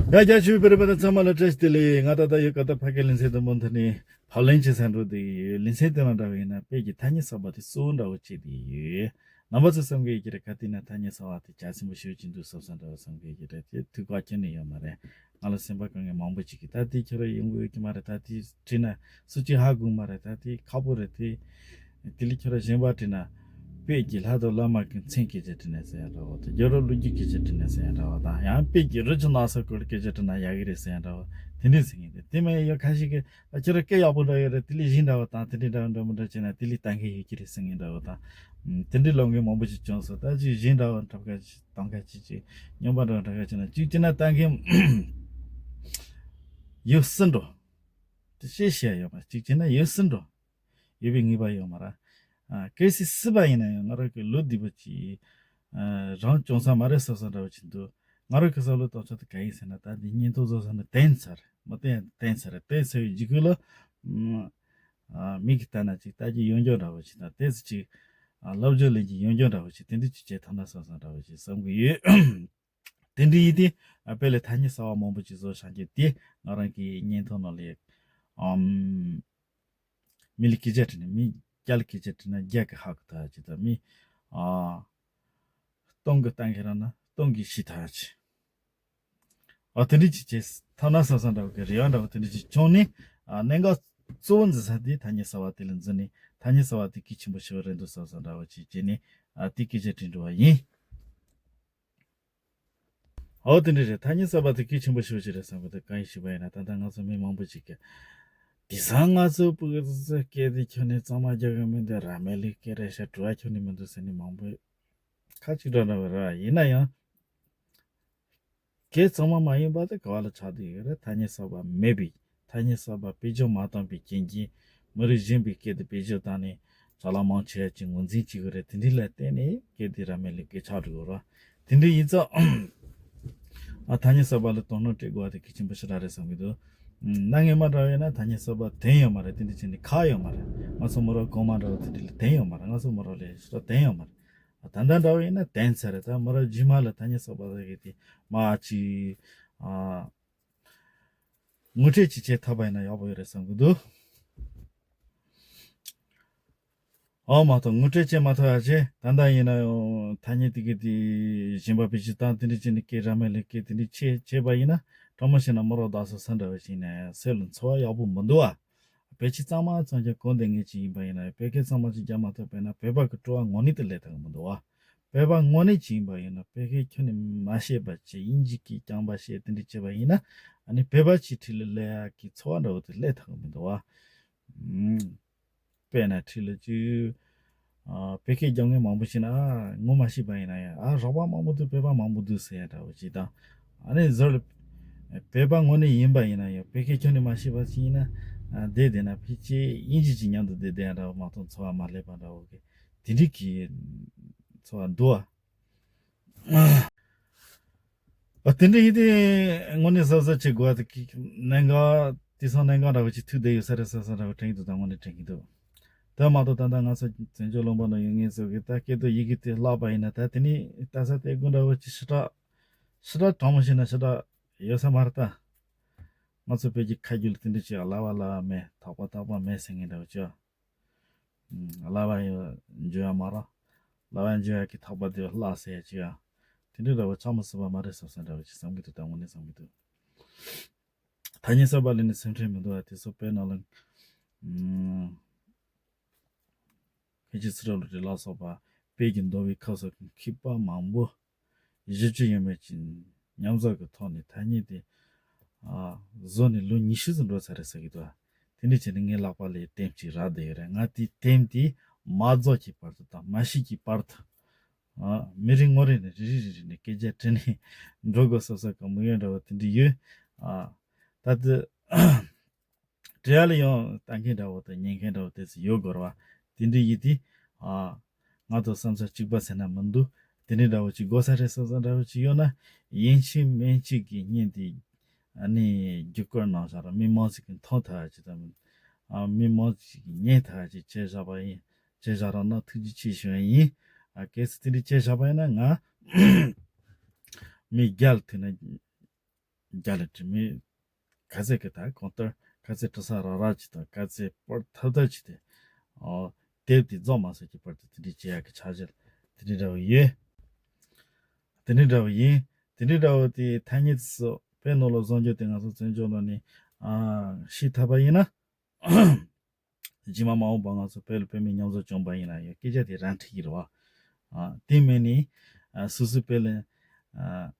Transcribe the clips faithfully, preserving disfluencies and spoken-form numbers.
ཡ་རྒྱ་ཆེའི་བོད་རིགས་པ་དང་ཚང་མ་ལ་བཀྲ་ཤིས་བདེ་ལེགས། ང་ད་ལྟ་ཡོད་ཀ་ད་ཕ་གའི་ལེ་ཚན་དུ་མུ་མཐུད་ནས་ཕབ་ལེན་བྱེད་ས་འགྲོ་བསྡད་ཡོད། ལེ་ཚན་དེ་ནང་འདྲ་བ་ཡིན་ན་དཔེ་གི་ཐ་སྙད་གསར་པ་དེ་གཙོ་བོ་འདྲ་བོ་བྱས་བསྡད་ཡོད། རྣམ་པ་ཚོ་བསམ་གི་ཡོད་ཀྱི་རེད། ག་དུས་ན་ཐ་སྙད་གསར་པ་དེ་རྒྱ་ཆེན་པོ་ཞེ་པོ་ཅིག་འདུག་བསམ་བསམ་འདྲ་བ་བསམ་གི་ཡོད་ཀྱི་རེད། དེ་ཐུགས་ཁག་ཁྱོན་ནས་ཡོད་མ་རེད། ང་ལ་སེམས་པ་དཀའ་ངལ་མང་པོ་ཅིག་གིས་ད་དེ་ཁྱོད་རང་ཡོང་གི་ཡོད་ཀྱི་མ་རེད། ད་དེ་བྲིས་ན་སུ་གཅིག་ཧ་གོ་མ་རེད། ད་དེ་ཁག་པོ་རེད། དེ་དེ་ལས་ཁྱོད་རང་གཞན་པ་བྲིས་ན། དཔེ་གི་ལྷ་དང་བླ་མ་གི་མཚན་སྐད་ཆ་དྲིས་ནས་ཟེར་ཡ་འདྲ་བོ་དང་། རྒྱལ་རབས་ལོ་རྒྱུས་སྐད་ཆ་དྲིས་ནས་ཟེར་ཡ་འདྲ་བོ་དང་། ཡང་དཔེ་གི་རི་ཆུ་ནགས་ས་སྐོར་སྐད་ཆ་དྲིས་ན་ཡག་གི་རེད་ཟེར་ཡ་འདྲ་བོ་དེ་འདྲས་ཟེར་མཁན་དེ། དེ་མིན་ཡང་ཁ་ཤས་ཀྱིས་ད་ཁྱོད་རང་སྐད་ཡག་པོ་འདྲ་ཡོད་རེད། དེ་ལས་གཞན་འདྲ་བོ་དང་དེ་འདྲས་འདྲ་བོ་འདྲ་མི་འདྲ་བྱས་ན་དེ་ལས་ལྟ་མཁན་ཡོད་ཀྱི་རེད་ཟེར་མཁན་འདྲ་བོ་དང་། དེ་འདྲས་ལབ་མཁན་མང་པོ་ཞིག་བྱུང་སོང་། ད་ཅིག་གཞན་འདྲ་བོ་འཁྲབ་ཁ་ཅིག་གཏོང་ཁ་ཅིག་ཅིག་རྙོག་པ་འདྲ་བོ་འཁྲབ་ཁ་ཅིག་ན་ཅིག་བྱས་ན་ལྟ་མཁན་ཡོད་སྲིད་འགྲོ། དེ་བཤད་བཤད་ཡོད་མ་གཅིག་བྱས་ན་ཡོད་སྲིད་འགྲོ། ཡོད་པའི་ངེས་པ་ཡོད་མ་རེད། ཨ། གལ་སྲིད་སྲིད་པ་ཡིན་ན་ཡང་ང་རང་གི་ལོ་རྒྱུས་པ་ཅིག་ཨ། རང་བྱུང་ས་མ་རེད་བསམ་ས་འདྲ་བོ་ཅིག་འདུག་ང་རང་གི་བསམ་བློ་གཏོང་ཕྱོགས་དེ་ག་ཡིན་ཟེར་ན། ད་འདི་བརྙན་ཐུང་བཟོ་ས་ནི་བསྟན་ཚར་མ་བསྟན་བསྟན་ཚར་བསྟན་ཚར་བའི་རྗེས་ཁུལ་ལ། ཨ། མིག་གིས་ལྟ་ན་ཅིག་ལྟ་རྒྱུ་ཡོད་འགྱོ་འདྲ་བོ་ཅིག་དང་། ཏོག་ཙམ་ཅིག་ཨ། ལབ་རྒྱུ་ལེན་རྒྱུ་ཡོད་འགྱོ་འདྲ་བོ་ཅིག་དེ་འདྲ་ཅིག་བྱས་ཐུབ་ན་བསམ་བསམ་འདྲ་བོ་ཅིག་བསམ་གི་ཡོད། དེ་འདྲ་ཡིན་དུས། ཨ། དཔེ་ལ་ཐ་སྙད་གསར་པ་མང་པོ་ཅིག་བཟོ་བཞག་རྒྱུ་དེ་ང་རང་གི་བརྙན་ཐུང་ནང་ལ། ཨམ། མི་ལ་སྐད་ཆ་དྲིས་ན་མི། རྒྱ་ལ་སྐད་ཆ་དྲིས་ན་རྒྱ་གིས་ཧ་གོ་ཐུབ་ཅིག་དང་། མི། ཨ། སྟོང་གི་ལྟ་མཁན་རང་ན་སྟོང་གིས་ཤེས་ཐུབ་ཅིག་ཨ། དེ་འདྲ་ཅིག་བྱས་ཐུབ་ན་བསམ་བསམ་འདྲ་བོ་གི་རེ་བ་འདྲ་བོ་དེ་འདྲ་ཅིག་བྱུང་ནས། ཨ། གནད་འགག་གཙོ་བོ་འཛིན་ས་དེ་ཐ་སྙད་གསར་པ་དེ་ལ་འཛིན་ནས། ཐ་སྙད་གསར་པ་དེ་གལ་ཆེན་པོ་ཞེ་པོ་རེད་འདུག་བསམ་བསམ་འདྲ་བོ་ཅིག་བྱས་ནས། ཨ། དེ་སྐད་ཆ་དྲིས་འགྲོ་བ་ཡིན། འོ། དེ་འདྲ་རེད། ཐ་སྙད་གསར་པ་དེ་གལ་ཆེན་པོ་ཞེ་པོ་ཅིག་རེད་བསམ་གི་འདུག་གང་ཡིན་ཞུས་པ་ཡིན་ན། ད་ལྟ་ང་ཚོ་མི་མང་པོ་ཅིག་གིས། དེང་སང་ང་ཚོ་བོད་སྐད་དེ་ཁྱོན་ནས་གཙང་མ་རྒྱག་གི་མི་འདུག་ར་མ་ལུག་སྐད་རེད་ཤག་བྲོ་བ་ཁྱོན་ནས་མི་འདུག་ཟེར་ནས་མང་པོ་ཁ་ཅིག་འདྲ་འདྲ་བ་རེད། ཡིན་ན་ཡང་། སྐད་གཙང་མ་མ་ཡིན་པ་དེ་ག་བ་ལ་ཆགས་བསྡད་ཡོད་རེད། ཐ་སྙད་གསར་པ་མེད་པའི། ཐ་སྙད་གསར་པ་བེད་སྤྱོད་མ་བཏང་པའི་རྐྱེན་གྱིས། མི་རིགས་གཞན་པའི་སྐད་དེ་བེད་སྤྱོད་བཏང་ནས་ཅ་ལག་མང་ཆེ་བ་ཅིག་ངོས་འཛིན་བྱེད་ཀྱི་རེད། དེ་འདྲ་ལ་བརྟེན་ནས་སྐད་དེ་ར་མ་ལུག་སྐད་ཆགས་འགྲོ་གི་རེད། དེ་འདྲ་ཡིན་ཙང་། ཨ། ཐ་སྙད་གསར་པ་ལ་དོ་སྣང་སྤྲད་དགོས་པ་དེ་གལ་ཆེན་པོ་ཞེ་དྲག་རེད་བསམ་གྱི་འདུག་གནའ་སྔ་མ་འདྲ་བ་ཡིན་ན་ཐ་སྙད་གསར་པ་དོན་ཡོད་མ་རེད། དེ་འདྲ་བྱས་ནས་ཁག་ཡོད་མ་རེད། ང་ཚོ་མི་རབས་གོང་མ་འདྲ་བ་དེ་འདྲ་ལ་དོན་ཡོད་མ་རེད། ང་ཚོ་མི་རབས་ལ་ཞེ་དྲག་དོན་ཡོད་མ་རེད། ད་ལྟ་འདྲ་བ་ཡིན་ན་དོན་ཚར་རེད། ད་མི་རབས་རྗེས་མ་ལ་ཐ་སྙད་གསར་པ་ཟེར་གི་དེ་མ་ཅིག་ཨ། ངོ་སྤྲོད་ཅིག་བྱེད་ཐུབ་པ་ཡིན་ན་ཡག་པོ་ཡོད་རེད་བསམ་གི་འདུག་འོ་མ་གཏོགས་ངོ་སྤྲོད་བྱེད་མ་ཐུབ་ཡ་བྱས། ད་ལྟ་ཡིན་ན་ཡང་ཐ་སྙད་དེ་གི་དེ་གཞན་པ་བེད་སྤྱོད་བཏང་། དེ་འདྲ་བྱས་ནས་སྐད་ར་མ་ལུག་སྐད་དེ་འདྲ་བྱས་བྱས་པ་ཡིན་ན། དྲང་མོ་བཤད་ན་མི་རབས་བདག་སོ་སོ་འདྲ་བ་ཞིག་ཡིན་ན་ཡང་སེམས་ལ་ཚོར་བ་ཡག་པོ་མི་འདུག་ཨ། བོད་ཆས་གཙང་མ་གཙང་རྐྱང་གོན་བསྡད་མཁན་ཅིག་ཡིན་པ་ཡིན་ན། བོད་སྐད་གཙང་མ་ཅིག་རྒྱག་མ་ཐུབ་པ་ཡིན་ན་བོད་པ་གི་སྤྲོ་བ་དངོས་གནས་དེ་སླེབས་ཐུབ་ཀྱི་མི་འདུག་བ། བོད་པ་དངོས་གནས་ཅིག་ཡིན་པ་ཡིན་ན་བོད་སྐད་ཁྱོན་ནས་མ་ཤེས་པ་བྱས། དབྱིན་ཇི་སྐད་རྐྱང་པ་བཤད། དེ་འདྲ་བྱས་པ་ཡིན་ན། ཨ་ནི་བོད་པ་ཅིག་འཁྲིས་ལ་སླེབས་ཡག་གི་ཚོར་བ་འདྲ་བོ་དེ་སླེབས་ཐུབ་ཀྱི་མི་འདུག་བ། ཨུམ། དཔེར་ན་འཁྲིས་ལ་ཅིག་ཨ། བོད་སྐད་རྒྱག་མཁན་མང་པོ་ཞིག་ན། ཨ། ངོ་མ་ཤེས་པ་ཡིན་ན་ཡང་། ཨ། རོགས་པ་མང་པོ་འདུག་བོད་པ་མང་པོ་འདུག་ཟེར་ཡ་འདྲ་བོ་ཅིག་དང་། ཨ་ནི་ཟུར་ལ་བོད་པ་དངོས་གནས་ཡིན་པ་ཡིན་ན་ཡང་བོད་སྐད་ཁྱོན་ནས་མ་ཤེས་པ་ཞིག་ཡིན་ན། ཨ། བསྡད་བསྡད་ན་ཕལ་ཆེར་དབྱིན་ཇི་ཅིག་མཉམ་དུ་བསྡད་བསྡད་ཡ་འདྲ་བོ་མ་གཏོགས་ཚོར་བ་མ་སླེབས་པ་འདྲ་བོ་གི་དེ་འདྲ་གི་ཚོར་བ་འདུག་ཨ། ཨ། དེ་འདྲ་ཡིན་དུས་དངོས་གནས་གཟབ་གཟབ་བྱེད་དགོས་པ་དེ་གི་གནད་འགག་དེང་སང་གནད་འགག་འདྲ་བོ་ཅིག་ཐུག་བསྡད་ཡོད་ས་རེད་བསམ་བསམ་འདྲ་བོ་དྲན་གྱི་འདུག་ད་དངོས་གནས་དྲན་གྱི་འདུག་དེ་མ་གཏོགས་ད་ལྟ་ང་ཚོ་བཙན་བྱོལ་ལུང་པ་ནང་ཡོད་མཁན་ཚོ་གིས་ད་སྐད་དང་ཡི་གེ་དེ་བརླག་པ་ཡིན་ན། ད་དེ་ནས་ལྟ་ས་དེ་དགོས་འདྲ་བོ་ཅིག་ཞེ་དྲག་ཞེ་དྲག་དྲང་མོ་བཤད་ན་ཞེ་དྲག་ཡོད་ས་མ་རེད་ད། ང་ཚོ་བོད་ཀྱི་ཁ་རྒྱུན་ལ་དེ་འདྲ་ཅིག་བརླག་པ་བརླག་པ་མེད། ཐོགས་པ་ཐོགས་པ་མེད་ཟེར་མཁན་འདྲ་བོ་ཅིག་ཨ། ལབ་པ་ཡང་འཇོན་ཡ་མ་རེད། ལབ་པ་འཇོན་ཡ་གི་ཐོགས་པ་དེ་བརླག་ཟེར་ཡ་ཅིག་ཡ། དེ་འདྲ་འདྲ་བོ་ཆགས་མི་སྲིད་པ་མ་རེད་བསམ་བསམ་འདྲ་བོ་ཅིག་བསམ་གྱི་འདུག་ད་དངོས་གནས་བསམ་གྱི་འདུག་ཐ་སྙད་གསར་པ་ལེན་ནས་སེམས་ཁྲལ་མི་འདུག་ཨ། དེ་ཚོ་བོད་ནང་ལ། ཨུམ། མཁན་ཆེན་ཚེ་རིང་བློ་གྲོས་ལ་སོགས་པ་བོད་ཀྱི་མདོ་དབུས་ཁམས་གསུམ་གྱི་མཁས་པ་མང་པོ་བཞི་བཅུ་ཡས་མས་ཀྱི་མཉམ་འཛོམས་ཀྱི་ཐོག་ནས་ཐ་སྙད་དེ། ཨ། བཟོས་ནས་ལོ་ཉི་ཤུ་ཙམ་འགྲོ་ཚར་རེད་ཟེར་གྱི་འདུག་དེ་འདྲ་བྱས་ནས་ངའི་ལག་པ་ལ་དེབ་ཅིག་རག་བསྡད་ཡོད་རེད། ང་དེའི་དེབ་དེ་མ་རྫོགས་ཀྱི་བར་དུ་དང་མ་ཤེས་ཀྱི་བར་དུ། ཨ། མི་རེ་ངོ་རེ་ནས་རེ་རེ་རེ་རེ་ནས་སྐད་ཆ་དྲིས་ནས་འགྲོ་དགོས་བསམ་བསམ་གི་དམིགས་ཡུལ་འདྲ་བོ་དེ་འདྲ་ཡོད། ཨ། ད་དེ། བྲེལ་ལ་ཡང་ལྟ་མཁན་འདྲ་བོ་དང་ཉན་མཁན་འདྲ་བོ་དེ་ཚོ་ཡོད་དགོས་རེད་བ། དེ་འདྲ་ཡིན་དུས། ཨ། ང་དང་བསམ་ས་གཅིག་པ་ཟེར་ན་མི་འདུག་དེ་འདྲ་འདྲ་བོ་ཅིག་དགོས་ས་རེད་བསམ་ས་འདྲ་བོ་ཅིག་ཡོད་ན། ཡིན་གཅིག་མིན་གཅིག་གི་བརྙན་དེ་ཨ་ནི་བརྒྱུད་སྐུར་གནང་བཞག་ར། མི་མང་ཞིག་གིས་མཐོང་ཐུབ་ཡ་ཅིག་དང་། ཨ། མི་མང་ཞིག་གིས་ཉན་ཐུབ་ཡ་ཅིག་བྱས་བཞག་པ་ཡིན། བྱས་བཞག་རོགས་གནང་། ཐུགས་རྗེ་ཆེ་ཞུ་ཡ་ཡིན། ཨ། གལ་སྲིད་དེ་འདྲ་བྱས་བཞག་པ་ཡིན་ན་ང་མི་བརྒྱ་ལ་ཐུག་ན། རྒྱ་ལ་དྲི་མེད་ག་ཚད་ཀྱི་ད་གང་ལྟར་ག་ཚད་དྲི་ས་ར་ར་ཅིག་དང་ག་ཚད་པར་ཐབ་ཐབ་ཅིག་དེ་ཨོ་དེབ་དེ་རྫོགས་མ་སོང་གི་བར་དུ་དེ་འདྲའི་བྱེད་ཡག་གི་འཆར་གཞི་དེ་འདྲའི་འདྲ་བོ་ཡོད། དེ་འདྲའི་འདྲ་བོ་ཡིན། དེ་འདྲའི་འདྲ་བོ་དེ་ཐ་སྙད་དེ་ཚོ་བོད་ནང་ལ་བཟོ་རྒྱུ་དེ་ང་ཚོ་བཙན་བྱོལ་ནང་ནས་ཨ་ཤེས་ཐུབ་པ་ཡིན་ན། རྗེས་མ་མ་འོངས་པ་ང་ཚོ་བོད་ལ་བོད་མི་མཉམ་འཛོམས་བྱུང་པ་ཡིན་ན་ཡང་སྐད་ཆ་དེ་རང་འཁྲི་གི་རེད་བ། ཨ་དེ་མིན་ནི་ཨ་སོ་སོའི་བོད་ལ་ཨ་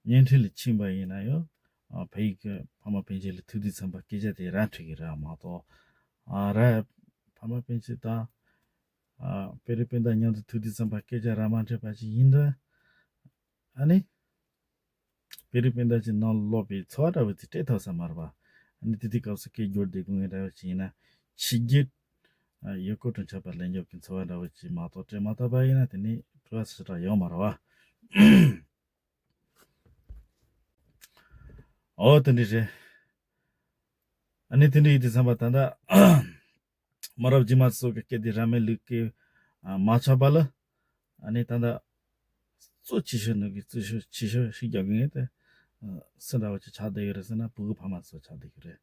བརྙན་འཕྲིན་ལ་ཕྱིན་པ་ཡིན་ན་ཡང་ཨ་བོད་ཡིག་གི་ཕ་མ་སྤུན་མཆེད་ལ་ཐུག་དུས་ཙམ་པ་སྐད་ཆ་དེ་རང་འཁྲི་གི་རེད་མ་གཏོགས། ཨ་ར་ཕ་མ་སྤུན་མཆེད་དང་ཨ་བོད་རིགས་སྤུན་ཟླ་མཉམ་དུ་ཐུག་དུས་ཙམ་པ་སྐད་ཆ་རང་མ་འཁྲི་བ་ཅིག་ཡིན་ད། ཨ་ནི། བོད་རིགས་སྤུན་ཟླ་ཅིག་ནང་ལ་ལོག་པའི་ཚོར་བ་འདྲ་བོ་ཅིག་སྤྲད་ཐུབ་ས་མ་རེད་པ། ཨ་ནི་དེ་དུས་སྐབས་སུ་སྐད་སྒྱུར་བདེ་དགོས་ངེས་འདྲ་བོ་ཅིག་ཡིན་ན་ཕྱི་རྒྱལ་ཡུལ་སྐོར་དུ་འཁྱམས་པ་ལས་འཇོག་གི་ཚོར་བ་འདྲ་བོ་ཅིག་མ་གཏོགས་སྤྲད་མ་ཐུབ་པ་ཡིན་ན་དེ་ནི་སྤྲོ་བ་ཞེ་དྲག་ཡོད་མ་རེད་བ། ཨོ་དེ་འདྲ་རེད། ཨ་ནི་དེ་འདྲ་ཡིན་དུས་ཙམ་པ་ད་ལྟ། མ་རབས་རྗེས་མ་ཚོ་གི་སྐད་དེ་ར་མའི་ལུགས་ཀྱི་མ་ཆགས་པ་ལ། ཨ་ནི་ད་ལྟ་གཙོ་ཆེ་ཤོས་ནང་གི་གཙོ་ཤོས་ཆེ་ཤོས་ཤིག་རྒྱག་གི་ངེས་ཏེ། སུ་འདྲ་བ་ཅིག་ཆགས་བསྡད་ཡོད་རེད་ཟེར་ན་ཕྲུ་གུ་ཕ་མ་ཚོ་ཆགས་བསྡད་ཡོད་རེད།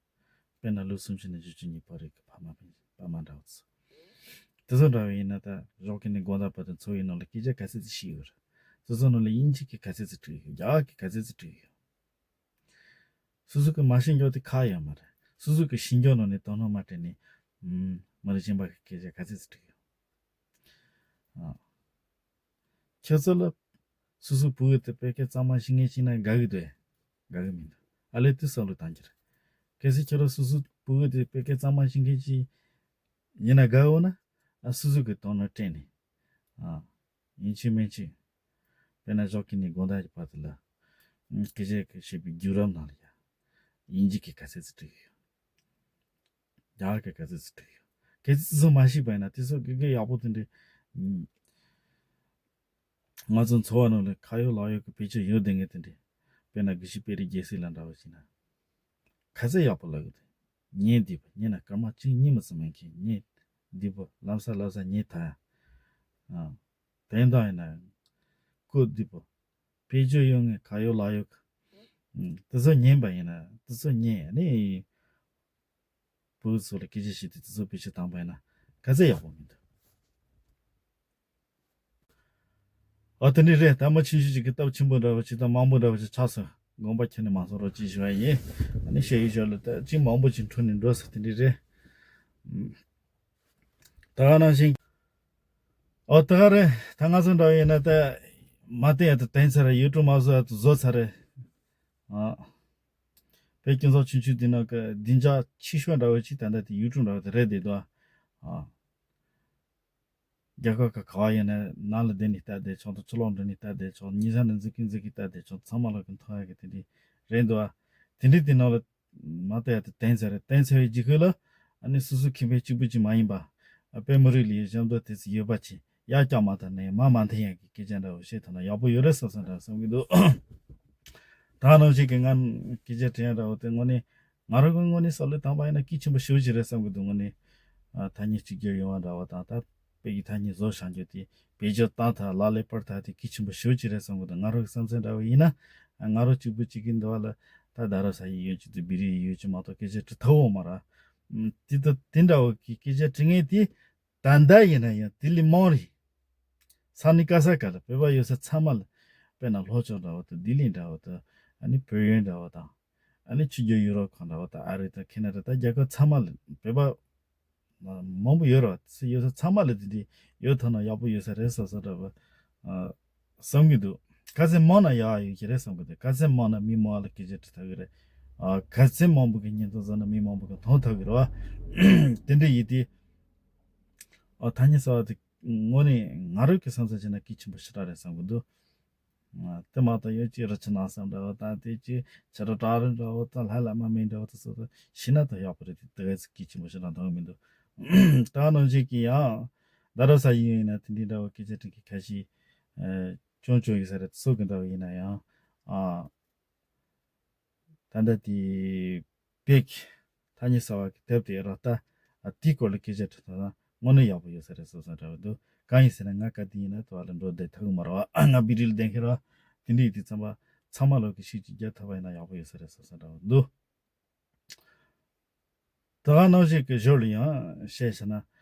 དཔེར་ན་ལོ་སུམ་ཅུ་ནས་བཞི་བཅུ་གཉིས་བར་རིགས་ཀྱི་ཕ་མ་ཕ་མ་འདྲ་བ་ཚོ། དེ་ཚོ་འདྲ་བ་ཡིན་ན་ད་ཞོགས་ཀྱི་ནས་དགོང་དག་བར་དུ་འཚོ་བའི་ནང་ལ་སྐད་ཆ་ག་ཚད་ཅིག་བཤད་ཡོད་རེད། དེ་ཚོ་ནང་ལ་དབྱིན་ཇི་གི་ག་ཚད་ཅིག་བྲིས་ཡོད། རྒྱ་གར་གི་ག་ཚད་ཅིག་བྲིས་ཡོད། སོ་སོ་གི་མ་ཤེས་རྒྱུ་དེ་ཁག་ཡོད་མ་རེད། སོ་སོ་གི་ཤེས་རྒྱུ་ནང་ནས་དོ་སྣང་མ་སྤྲད་ནས། ཨུམ། མི་རིགས་གཞན་པ་གི་སྐད་ཆ་ག་ཚོད་ཅིག་བྲིས་ཡོད། ཨ། ཁྱེད་ཚོ་ལ་སོ་སོའི་ཕྲུ་གུ་དེ་བོད་སྐད་གཙང་མ་ཤེས་མཁན་ཞིག་ན་དགའ་གི་འདུག་དགའ་གི་མི་འདུག་ཨ་ལས་དེ་བསམ་བློ་བཏང་གི་རེད། གལ་སྲིད་ཁྱེད་རང་སོ་སོའི་ཕྲུ་གུ་དེ་བོད་སྐད་གཙང་མ་ཤེས་མཁན་ཞིག་ཡིན་ན་དགའ་འོ་ན། ཨ། སོ་སོ་གི་དོ་སྣང་སྤྲད་ནས། ཨ། ཡིན་གཅིག་མིན་གཅིག་དཔེར་ན་ཞོགས་ཀྱི་ནས་དགོང་དག་གི་བར་དུ་ལ། ཨུམ། སྐད་ཆ་གི་བཤད་པའི་བརྒྱུད་རིམ་ནང་ལ་ཡང་། དབྱིན་ཇི་གི་ག་ཚོད་ཅིག་བྲིས་ཡོད། རྒྱ་གར་གི་ག་ཚོད་ཅིག་བྲིས་ཡོད། གལ་སྲིད་སོ་སོ་མ་ཤེས་པ་ཡིན་ན་དེ་ཚོ་དགེ་རྒན་ཡག་པོ་དེ་འདྲའི། ཨུམ། ང་ཚོ་འཚོ་བ་ནང་ལ་ཁ་ཡོད་ལག་ཡོད་ཀྱི་བེད་སྤྱོད་ཡོད་བསྡད་མཁན་དེ་འདྲའི། དཔེར་ན་དགེ་བཤེས་དཔལ་རི་རྒྱལ་སྲས་ལགས་འདྲ་བ་ཞིག་ན། ག་ཚོད་ཡག་པོ་ལབ་གི་འདུག་ཉན་བདེ་པོ། ཉན་ན་སྐར་མ་གཅིག་གཉིས་མ་ཟིན་མེད་མཁན། ཉན་བདེ་པོ། ལམ་སང་ལམ་སང་ཉན་ཐལ། ཨ། དོན་དག་ཡིན་ན་གོ་བདེ་པོ། བེད་སྤྱོད་ཡོད་མཁན། ཁ་ཡོད་ལག་ཡོད་གི། ཨ། དེ་ཚོ་ཉན་པ་ཡིན་ན་དེ་ཚོ་ཉན་ནི། བུ་ཚོ་ལ་སྐད་ཆ་བཤད་དུས་དེ་ཚོ་བེད་སྤྱོད་བཏང་པ་ཡིན་ན་ག་ཚོད་ཡག་པོ་མི་འདུག་ཨ། དེ་འདྲ་རེད། ད་མི་ཆུང་ཆུང་ཅིག་གི་སྟབས་ཆེན་པོ་འདྲ་བ་ཅིག་དང་མང་པོ་འདྲ་བ་ཅིག་ཆགས་སོང་། དགོངས་པ་ཁྱོན་ནས་མ་ཚོམ་རོགས་ཅེས་ཞུ་བ་ཡིན། ཨ་ནི་བཤད་ཡོད་ཞོར་ལ་ད་ཅིག་མང་པོ་ཅིག་འཕྲོ་ནས་འགྲོ་ས་དེ་འདྲ་རེད། ཨུམ། ད་ག་ནང་བཞིན། ཨོ་ད་ག་རེད། ད་ང་ཚོ་འདྲ་བ་ཡིན་ན་ད་མ་བསྟན་ཡ་ད་བསྟན་ཚར་རེད། ཡུལ་གྲུ་མ་བཟོ་ཡ་ད་བཟོ་ཚར་རེད། ཨ། བོད་སྤྱི་ཚོགས་ཆུང་ཆུང་འདི་ནང་གི་བདེ་འཇགས་ཆེ་ཤོས་འདྲ་བོ་ཅིག་ད་ལྟ་དེ་ཡུལ་གྲུ་འདྲ་བོ་དེ་རེད་བསྡད་འདུག་ཨ། རྒྱལ་ཁབ་ཁག་ག་བ་ཡིན་ན་ནང་ལ་བསྡད་ནས་ལྟ་བསྡད་ཆོག་དང་ཕྱི་ལོགས་འགྲོ་ནས་ལྟ་བསྡད་ཆོག་ཉེ་ས་ནས་འཛུལ་གིན་འཛུལ་གིན་ལྟ་བསྡད་ཆོག་ཚང་མ་ལ་གི་མཐོང་ཡ་གི་དེ་འདྲ་རེད་འདུག་ཨ། དེ་འདྲ་དེ་ནང་ལ་མ་ལྟ་ཡ་དེ་བསྟན་ཚར་རེད། བསྟན་ཚར་བའི་རྗེས་ཁོ་ལ་ཨ་ནི་སོ་སོ་ཁེ་ཕན་གཅིག་པུ་གཅིག་མ་ཡིན་པ། ཨ། བོད་མི་རིགས་ལ་ཡི་ཞབས་འདེགས་དེ་ཚོ་ཡོད་པ་ཅིག་ཡར་བཀྱག་མ་ཐག་ནས་མར་མ་འཐེན་ཡག་གི་སྐད་ཆ་འདྲ་བོ་བཤད་ཐུབ་ན་ཡག་པོ་ཡོད་རེད་བསམ་བསམ་འདྲ་བསམ་གི་འདུག་ད་ག་ནང་བཞིན་གྱི་ང་སྐད་ཆ་དྲི་ཡ་འདྲ་བོ་དེ་དངོས་གནས་ང་རང་གི་ངོས་ནས་བསམ་བློ་བཏང་པ་ཡིན་ན་གལ་ཆེན་པོ་ཞེ་པོ་ཅིག་རེད་བསམ་གི་འདུག་དངོས་གནས། ཨ། ཐ་སྙད་གཅིག་གྱུར་ཡོང་བ་འདྲ་བོ་དང་ད་བོད་ཀྱི་ཐ་སྙད་བཟོ་བཞག་རྒྱུ་དེ་བེད་སྤྱོད་བཏང་ཐག་ལག་ལེན་སྤར་ཐག་དེ་གལ་ཆེན་པོ་ཞེ་པོ་ཅིག་རེད་བསམ་གི་འདུག་ང་རང་གི་བསམ་ཚུལ་འདྲ་བོ་ཡིན་ན། ང་རང་གཅིག་པུ་གཅིག་གི་འདུག་བ་ལ་ད་རྡ་རམ་ས་ཡི་ཡོད་ཅིག་ཏུ་བི་རི་ཡི་ཡོད་ཅིག་མ་གཏོགས་སྐད་ཆ་དྲི་ཐུབ་འོང་མ་ར། དེ་ད་དེ་འདྲ་བོ་གི་སྐད་ཆ་དྲི་མཁན་དེ་ད་ལྟ་ཡིན་ན་ཡང་དེ་ལས་མང་རེད། ས་གནས་ག་ས་ག་ལ་བོད་པ་ཡོད་ས་ཚང་མ་ལ། དཔེར་ན་ལྷོ་ཕྱོགས་འདྲ་བོ་དང་ལྡི་ལི་འདྲ་བོ་དང་ཨ་ནི་བལ་ཡུལ་འདྲ་བོ་དང་། ཨ་ནི་ཆུ་རྒྱུད་ཡུ་རོབ་ཁག་འདྲ་བོ་དང་ཨ་རི་དང་ཁེ་ན་ཌ་དང་རྒྱལ་ཁབ་ཚང་མ་ལ་བོད་པ་མང་པོ་ཡོད་རེད་བ། ཡོད་ས་ཚང་མ་ལ་དེ་འདྲའི་ཡོད་ཐུབ་ན་ཡག་པོ་ཡོད་ས་རེད་བསམ་བསམ་འདྲ་བོ་ཨ་བསམ་གྱི་འདུག་ག་ཚད་མང་ན་ཡག་ཡོད་ཀྱི་རེད་བསམ་གྱི་འདུག་ག་ཚད་མང་ན་མི་མང་བ་ལ་སྐད་ཆ་དྲི་ཐུབ་ཀྱི་རེད། ཨ། ག་ཚད་མང་པོ་གི་བརྙན་ཐུང་བཟོས་ན་མི་མང་པོ་གི་མཐོང་ཐུབ་ཀྱི་རེད་བ། དེ་འདྲ་ཡིན་དུས། ཨ། ཐ་སྙད་གསར་བ་དེ་དངོས་གནས་ང་རང་གི་བསམ་ཚུལ་བྱས་ན་གལ་ཆེན་པོ་ཞེ་དྲག་རེད་བསམ་གྱི་འདུག་ཨ། དེ་མ་གཏོགས་ཡང་ཅིག་རི་ཆུ་ནགས་གསུམ་འདྲ་བོ་དང་དེ་ཅིག་ཆུ་ར་བྲག་རི་འདྲ་བོ་དང་ལྷ་བླ་མ་མིང་འདྲ་བོ་དེ་ཚོ་ཤེས་ན་ད་ཡག་པོ་རེད་དེ་དེ་ག་ཚོད་གལ་ཆེན་པོ་ཞེ་དྲག་མཐོང་གི་མི་འདུག་ད་ནང་བཞིན་གྱི་ཡང་རྡ་རམ་ས་ཡིན་ཡིན་ན་དེ་འདྲའི་འདྲ་བོ་སྐད་ཆ་དྲི་མཁན་ཁ་ཤས་ཨ། བྱུང་བྱུང་ཡོད་ས་རེད། སུ་གི་འདྲ་བོ་ཡིན་ན་ཡང་། ཨ། ད་ལྟ་དེ་བོད་ཀྱི་ཐ་སྙད་གསར་བ་གི་དེབ་དེ་ར་ད་ཨ་དེའི་སྐོར་ལ་སྐད་ཆ་དྲི་ཐུབ་ན་དངོས་གནས་ཡག་པོ་ཡོད་ས་རེད་བསམ་བསམ་འདྲ་བོ་འདུག་གང་ཡིན་ཟེར་ན་ང་ག་དུས་ཡིན་ན་དེ་བ་ལ་འགྲོ་བསྡད་ཐུབ་ཀྱི་མ་རེད་བ། ང་བི་རི་ལ་བསྡད་མཁན་རེད་བ། དེ་འདྲ་ཡིན་དུས་ཙམ་པ་ ཚང་མ་ལོག་གི་ཤུགས་ཅིག་རྒྱག་ཐུབ་པ་ཡིན་ན་ཡག་པོ་ཡོད་ས་རེད་བསམ་བསམ་འདྲ་བོ་འདུག་ད་ག་ནང་བཞིན་གྱི་ཞོར་ལ་ཡང་བཤད་བྱས་ན།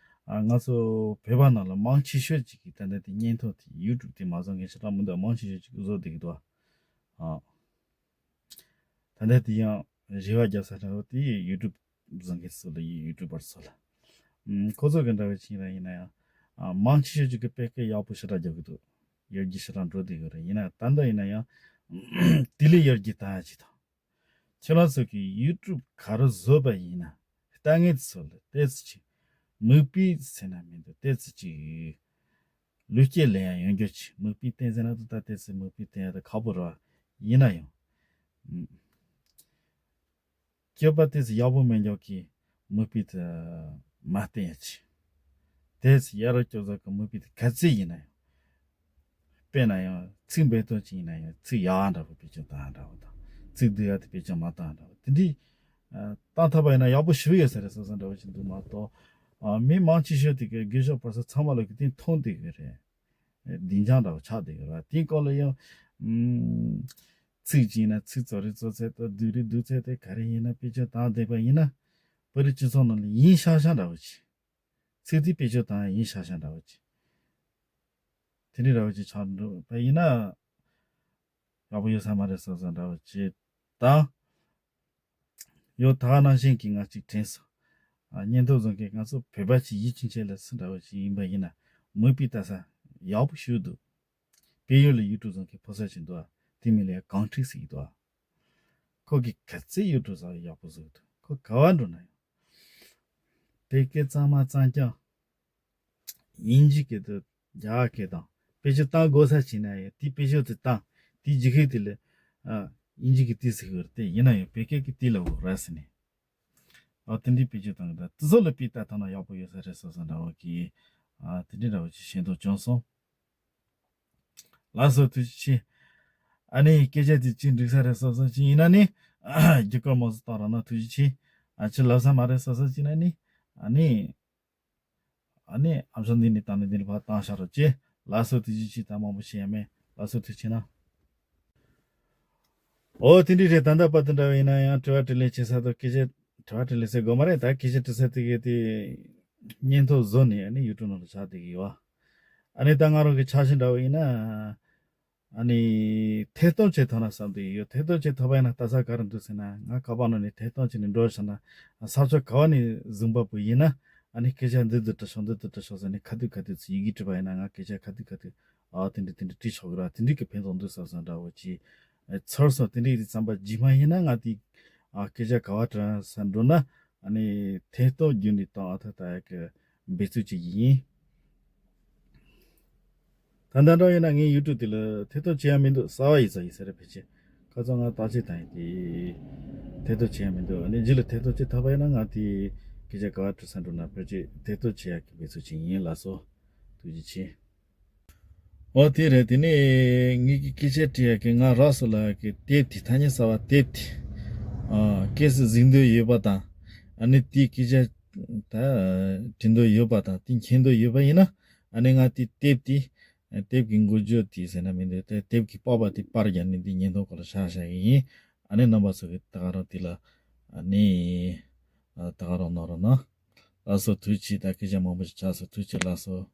ཨ། ང་ཚོ་བོད་པ་ནང་ལ་མང་ཆེ་ཤོས་ཅིག་གིས་ད་ལྟ་དེ་བརྙན་ཐུང་དེ་ཡུ་ཊུབ་དེ་མ་བཟོ་མཁན་ཞེ་དྲག་མི་འདུག་མང་ཆེ་ཤོས་ཅིག་བཟོ་བསྡད་ཀྱི་འདུག་ཨ། ད་ལྟ་དེ་ཡང་རེ་བ་རྒྱག་ས་འདྲ་བོ་དེ་ཡུ་ཊུབ་བཟོ་མཁན་ཚོ་ལ་ཡིན། ཡུ་ཊུབ་པར་ཚོ་ལ། ཨམ། ཁོ་ཚོ་གི་འདྲ་བོ་ཅིག་ཡིན་ན་ཡང་། ཨ། མང་ཆེ་ཤོས་ཅིག་གིས་དཔེ་སྐད་ཡག་པོ་ཞེ་དྲག་རྒྱག་གི་འདུག་ཡར་རྒྱས་ཞེ་དྲག་འགྲོ་བསྡད་ཀྱི་རེད། ཡིན་ན་ད་ལྟ་ཡིན་ན་ཡང་། དེ་ལས་ཡར་རྒྱས་བཏང་ཡ་ཅིག་དང་། ཁྱེད་རང་ཚོ་གིས་ཡུ་ཊུབ་ག་རེ་བཟོས་པ་ཡིན་ན། ལྟ་མཁན་ཚོ་ལ་ཏོག་ཙམ་ཅིག་མིག་དཔེ་ཟེར་ན་མི་འདུག་ཏོག་ཙམ་ཅིག་ལུས་སྐྱེད་ལེན་ཡ་ཡོང་རྒྱུ་ཅིག་མིག་དཔེ་བསྟན་ཟེར་ན་ད་ལྟ་ཏོག་ཙམ་མིག་དཔེ་བསྟན་ཡ་ད་ཁག་པོ་རེད། ཡིན་ན་ཡང་། ཨམ། སྤྱོད་པ་ཏོག་ཙམ་ཡག་པོ་མེད་མཁན་གྱི་མིག་དཔེ་དེ་མ་བསྟན་ཡ་ཅིག་ཏོག་ཙམ་ཡ་རབས་སྤྱོད་བཟོ་གི་མིག་དཔེ་དེ་ག་ཚོད་ཡིན་ན་ཡང་། དཔེར་ན་ཡང་ཚིག་འབེལ་གཏོང་ཅིག་ཡིན་ན་ཡང་ཚིག་ཡག་འདྲ་པོ་བེད་སྤྱོད་བཏང་འདྲ་པོ་དང་། ཚིག་སྡུག་ཡག་དེ་བེད་སྤྱོད་མ་བཏང་འདྲ་པོ་དེ་འདྲའི་ཨ། བཏང་ཐུབ་པ་ཡིན་ན་ཡག་པོ་ཞེ་པོ་ཡོད་ས་རེད་བསམ་བསམ་འདྲ་པོ་ཞིག་འདུག་མ་གཏོགས། ཨ། མི་མང་ཆེ་ཤོས་དེ་གི་དགེ་སྦྱོར་བར་ས་ཚང་མ་ལོག་གི་དེ་མཐོང་བསྡད་ཀྱི་རེད། བདེ་འཇགས་འདྲ་པོ་ཆགས་བསྡད་ཀྱི་རེད། དེའི་སྐོར་ལ་ཡང་། ཨམ། ཚིག་ཅིག་ཡིན་ན་ཚིག་བཙོག་རེ་བཙོག་ཚད་དང་སྡུག་རེ་སྡུག་ཚད་དེ་ག་རེ་ཡིན་ན་བེད་སྤྱོད་བཏང་བསྡད་པ་ཡིན་ན། བོད་རིགས་སྤྱི་ཚོགས་ནང་ལ་ཡིན་ཤག་ཤག་འདྲ་པོ་ཅིག་ཚིག་དེ་བེད་སྤྱོད་བཏང་ཡ་ཡིན་ཤག་ཤག་འདྲ་པོ་ཅིག་དེ་འདྲའི་འདྲ་པོ་ཅིག་ཆགས་འགྲོ་བ་ཡིན་ན། ཡག་པོ་ཡོད་ས་མ་རེད་བསམ་བསམ་འདྲ་པོ་ཅིག་དང་། ཡང་ད་ག་ནང་བཞིན་གྱི་ང་ཅིག་དྲན་སོང་། ཨ། བརྙན་ཐུང་བཟོ་མཁན་ང་ཚོ་བོད་པ་ཅིག་ཡིད་ཆེས་བྱེད་ལ་སུ་འདྲ་པོ་ཅིག་ཡིན་པ་ཡིན་ན། མིག་དཔེ་ལྟ་ས་ཡག་པོ་ཞེ་པོ་འདུག་བལ་ཡུལ་ལ་ཡུ་ཊུབ་བཟོ་མཁན་ཕོ་གསར་ཅིག་འདུག་ཨ། དེ་མིང་ལ་ཡ་གང་ཁྲིག་ཟེར་གྱི་འདུག་ཨ། ཁོ་གིས་ག་ཚོད་ཡུ་ཊུབ་བཟོ་ཡག་པོ་བཟོ་གི་འདུག་ཁོ་ག་པར་འགྲོ་ན་ཡང་། བོད་སྐད་གཙང་མ་གཙང་རྐྱང་། དབྱིན་ཇི་སྐད་དང་རྒྱ་གར་སྐད་དང་། བེད་སྤྱོད་བཏང་དགོས་ས་བྱས་ན་ཡང་དེའི་བེད་སྤྱོད་དེ་བཏང་། དེའི་རྗེས་ཁུལ་དེ་ལ། ཨ། དབྱིན་ཇི་གི་དེ་ཟེར་གི་རེད་དེ། ཡིན་ན་ཡང་བོད་སྐད་ཀྱི་དེ་ལབ་དགོས་རེད་ཟེར་ནས། ཨ། དེ་འདྲའི་བེད་སྤྱོད་བཏང་གི་འདུག་དེ་ཚོ་ལ་དཔེ་ལྟ་ཐུབ་ན་ཡག་པོ་ཡོད་ས་རེད་བསམ་བསམ་འདྲ་པོ་གི། ཨ། དེ་འདྲའི་འདྲ་པོ་ཅིག་ཤེས་རྟོགས་བྱུང་སོང་། ལགས་སོ། ཐུགས་རྗེ་ཆེ། ཨ་ནི་སྐད་ཆ་དེ་ཅིག་འགྲིག་ས་རེད་བསམ་བསམ་ཅིག་ཡིན་ན་ནི། རྒྱུགས་སྐར་མང་པོ་བཏང་རོགས་གནང་། ཐུགས་རྗེ་ཆེ། ཨ། ཅི་ལབ་ས་མ་རེད་བསམ་བསམ་ཅིག་ན་ནི། ཨ་ནི། ཨ་ནི་ཨ་མཆོག་འདི་ནས་དང་ནི་འདི་ནས་ཕར་བཏང་བཞག་རོགས་གྱིས། ལགས་སོ། ཐུགས་རྗེ་ཆེ། ད་མང་པོ་བཤད་ཡ་མེད། ལགས་སོ། ཐུགས་རྗེ་གནང་། ཨོ། དེ་འདྲ་རེད། ད་ལྟ་བར་དུ་འདྲ་བ་ཡིན་ན་ཡང་དྲི་བ་དྲིས་ལན་བྱེད་ས་དང་སྐད་ཆ། དྲི་བ་དྲིས་ལན་ཟེར་དགོས་མ་རེད། ད་སྐད་ཆ་དྲི་ས་དེ་གའི་དེ་བརྙན་ཐུང་བཟོ་ནས་ཨ་ནི་ཡུ་ཊུབ་ནང་ལ་བཞག་བསྡད་ཀྱི་ཡོད། ཨ་ནི་ད་ང་རང་གི་འཆར་གཞི་འདྲ་བ་ཡིན་ན། ཨ་ནི་ཐད་གཏོང་བྱེད་ཐུབ་ན་བསམ་བསྡད་ཡོད། ཐད་གཏོང་བྱེད་ཐུབ་པ་ཡིན་ན་ལྟ་ས་ག་རེ་འདུག་ཟེར་ན། ང་ཁ་པར་ནང་ནས་ཐད་གཏོང་བྱས་ནས་འགྲོ་བཞག་ན། ས་ཕྱོགས་ག་བ་ནས་བཟུང་པ་པོ་ཡིན་ན། ཨ་ནི་སྐད་ཆ་འདི་འདི་དྲི་ཤོག་འདི་འདི་དྲི་ཤོག་ཟེར་ནས་ཁ་ཐུག་ཁ་ཐུག་ཚུར་ཡི་གེ་བྲིས་པ་ཡིན་ན། ང་སྐད་ཆ་ཁ་ཐུག་ཁ་ཐུག་ཨ་དེ་འདྲ་དེ་འདྲ་དྲིས་ཆོག་གི་ར། དེ་འདྲ་གི་ཕན་ཐོགས་འདུག་བསམ་བསམ་འདྲ་བོ་ཅིག་ཚོར་སོང་། དེ་འདྲ་ཡིན་དུས་ཙམ་པ་རྗེས་མ་ཡིན་ན་ང་དེ་ཨ་སྐད་ཆ་ག་བ་དྲི་ས་འགྲོ་ན། ཨ་ནི་ཐད་གཏོང་བརྒྱུད་ནས་བཏང་ཨ་ཐ་ད་ཡ་གི་འབད་རྩོལ་བྱེད་ཀྱི་ཡིན། ད་ལྟ་འདྲ་ཡིན་ན་ངའི་ཡུ་ཊུབ་དེ་ལ་ཐད་གཏོང་བྱེད་ཡ་མི་འདུག་གསར་པ་ཡིན་ས་ཡིན་ས་རེད། ཕལ་ཆེར་ཁ་སང་ང་བརྟག་དཔྱད་བཏང་ཡིན་དེ། ཐད་གཏོང་བྱེད་ཡ་མི་འདུག་ཨ་ནི་རྗེས་ལ་ཐད་གཏོང་བྱེད་ཐུབ་པ་ཡིན་ན་ང་དེ་སྐད་ཆ་ག་བ་དྲི་ས་འགྲོ་ན་ཕལ་ཆེར་ཐད་གཏོང་བྱེད་ཡ་གི་འབད་རྩོལ་བྱེད་ཡིན། ལགས་སོ། ཐུགས་རྗེ་ཆེ། ཨོ་དེ་རེད། དེ་ནས་ངེད་ཀྱི་སྐད་ཆ་དྲི་ཡ་གི་ང་རག་སོང་ལབ་ཡ་གི་དེབ་དེ། ཐ་སྙད་གསར་པ་དེབ་དེ། ཨ་གལ་སྲིད་གཟིགས་འདོད་ཡོད་པ་དང་། ཨ་ནི་དེའི་སྐད་ཆ་ད་དྲི་འདོད་ཡོད་པ་དང་དེ་མཁྱེན་འདོད་ཡོད་པ་ཡིན་ན། ཨ་ནི་ང་དེ་དེབ་དེ། དེབ་ཀྱི་འགོ་བརྗོད་དེ་ཟེར་ན་མི་འདུག་དེ་དེབ་ཀྱི་པགས་པ་དེ་པར་བརྒྱབ་ནས་འདི་བརྙན་ཐུང་སྐོར་ལ་བཞག་བཞག་གི་ཡིན། ཨ་ནི་རྣམ་པ་ཚོ་གི་ད་ག་རང་དེ་ལ་ཨ་ནི་ཨ་ད་ག་རང་གནང་རོགས་གནང་། ལགས་སོ། ཐུགས་རྗེ་ཆེ། ད་སྐད་ཆ་མང་པོ་ཞིག་ཆགས་སོང་། ཐུགས་རྗེ་ཆེ། ལགས་སོ།